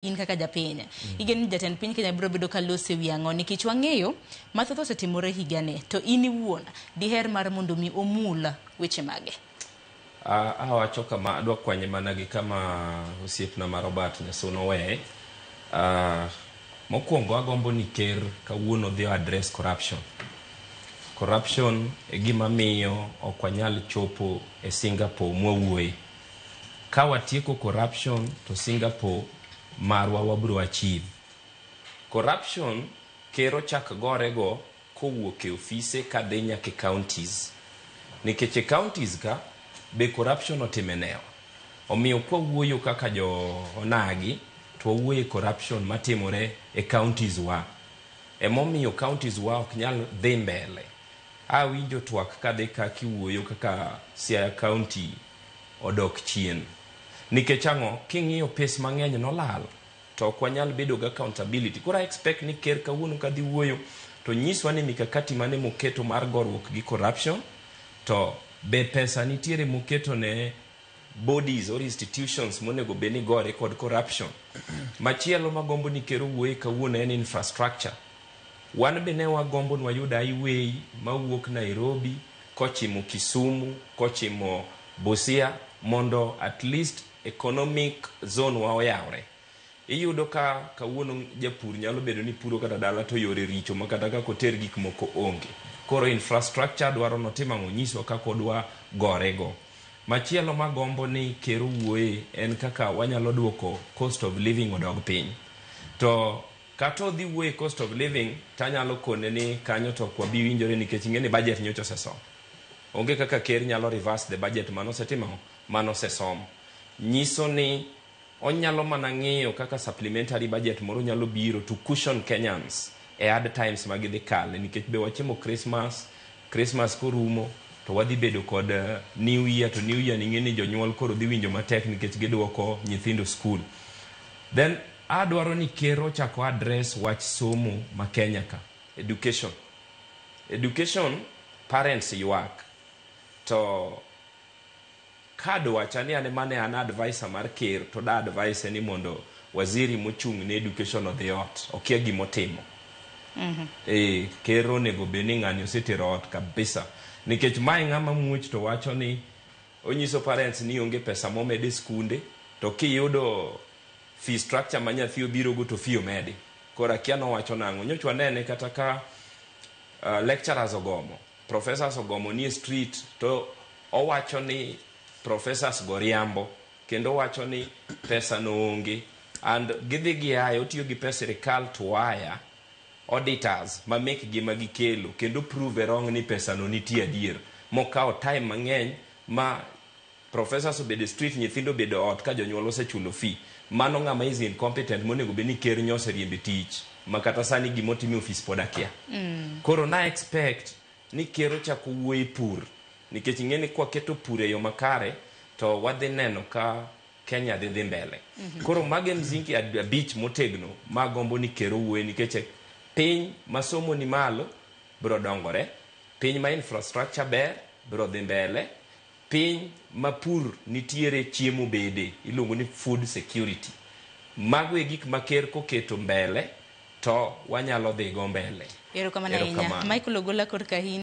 In kaka japiny, igeno ni jatend piny Kenya biro bedo ka lose wi ang'o? Nikech wang'eyo mathoth osetimore higani, to in iwuon diher mar mondo mi omul weche mage? Awacho kama, adwa kwanye mana gi kama osiepna ma Robert Nyasuno oweye. Mokwongo agombo ni ker kawuono dhi address corruption. Corruption e gima miyo ok wanyal chopo e Singapore mwawuoye. Ka watieko corruption to Singapore marwa wabro achieve. Corruption ker ochak gore go kowuok e ofise kadhi nyaka e counties. Nikech e counties ka be corruption otime newa. Omiyo kwawuoyo kaka jo onagi to wawuoyo e corruption matimore e counties wa. Emomiyo counties wa ok nyal dhi mbele. Awinjo twak kadhi ka kiwuoyo kaka Siaya County odok chien. Nikech ang'o? King'iyo pes mang'eny nolal to ok wanyal bedo gi accountability. Koro I expect ni ker kawuono kadhi wuoyo to nyiswa ni mikakati mane moketo mar goruok gi corruption, to be pesa nitiere moketo ne bodies or institutions monego bed ni gore kod corruption. Machielo magombo ni ker owuoye kawuono en infrastructure. Wan be ne wagombo ni wayud highway mawuok Nairobi kochimo Kisumu, kochimo Busia, mondo at least economic zone wa oyawre. Iyudo ka kawuono japur nyalo bedo ni puro kata dala to yore richo ma kata kaka oter gik moko onge. Koro infrastructure dwaro notim ang'o? Nyiswa kaka odwa gore go. Machielo magombo ni ker owuoye en kaka wanyalo duoko cost of living odog piny. To kata odhi wuoye cost of living, tanyalo kone ni kanyo to ok wabi winjore nikech ing'e ni budget nyocha osesom. Onge kaka ker nyalo reverse the budget manosetimo manosesom. Nyiso ni onyalo mana ng'iyo kaka supplementary budget moro nyalo biro to cushion Kenyans e hard times ma gidhi kale, nikech be wachimo Christmas, Christmas korumo to wadhi bedo kod New Year, to New Year ning'e ni jonyuol koro dhi winjo matek nikech gidwoko nyithindo school. Then adwaro ni ker ochako address wach somo ma Kenya ka, education. Education, parents ywak to kadwacha ni an mane an advisor mar ker to da advise ni mondo waziri mochung' ne education odhi ot, okia gimotimo. E ker onego bed ni ng'ani osetero ot kabisa, nikech mae ng'ama muoch to wacho ni onyiso parents ni onge pesa momed e skunde, to kiyudo fee structure ma nyathi obirogo to fee omedi. Koro akia nowacho nang'o. Nyocha wanene kata ka lecturers ogomo, professors ogomo nie street, to owacho ni professors go riambo, kendo owacho ni pesa no onge and gidhi giaye otiyo gi pes sirikal to wire auditors ma mekgi ma gikelo kendo prove wrong ni pesa no nitie adier, mokawo time mang'eny ma professors obedo e street, nyithindo obedo ot ka jonyuol osechulo fee. Mano ng'ama is incompetent monego bed ni ker nyoseriembe tich ma kata sani gimotimo e ofis pod akia. Koro na expect ni ker ochako wuoye pur, nikech ing'e ni kwaketo pur e yo makare to wadhi neno ka Kenya dhi dhi mbele. Koro mago e msingi 5 motegno magombo ni ker owuoye, nikech piny ma somo ni malo biro dongore, piny ma infrastructure ber biro dhi mbele, piny ma pur nitiere chiemo bede iluongo ni food security. Mago e gik ma ker koketo mbele to wanyalo dhi go mbele. Erokamano ahinya. Michael Ogola korka in.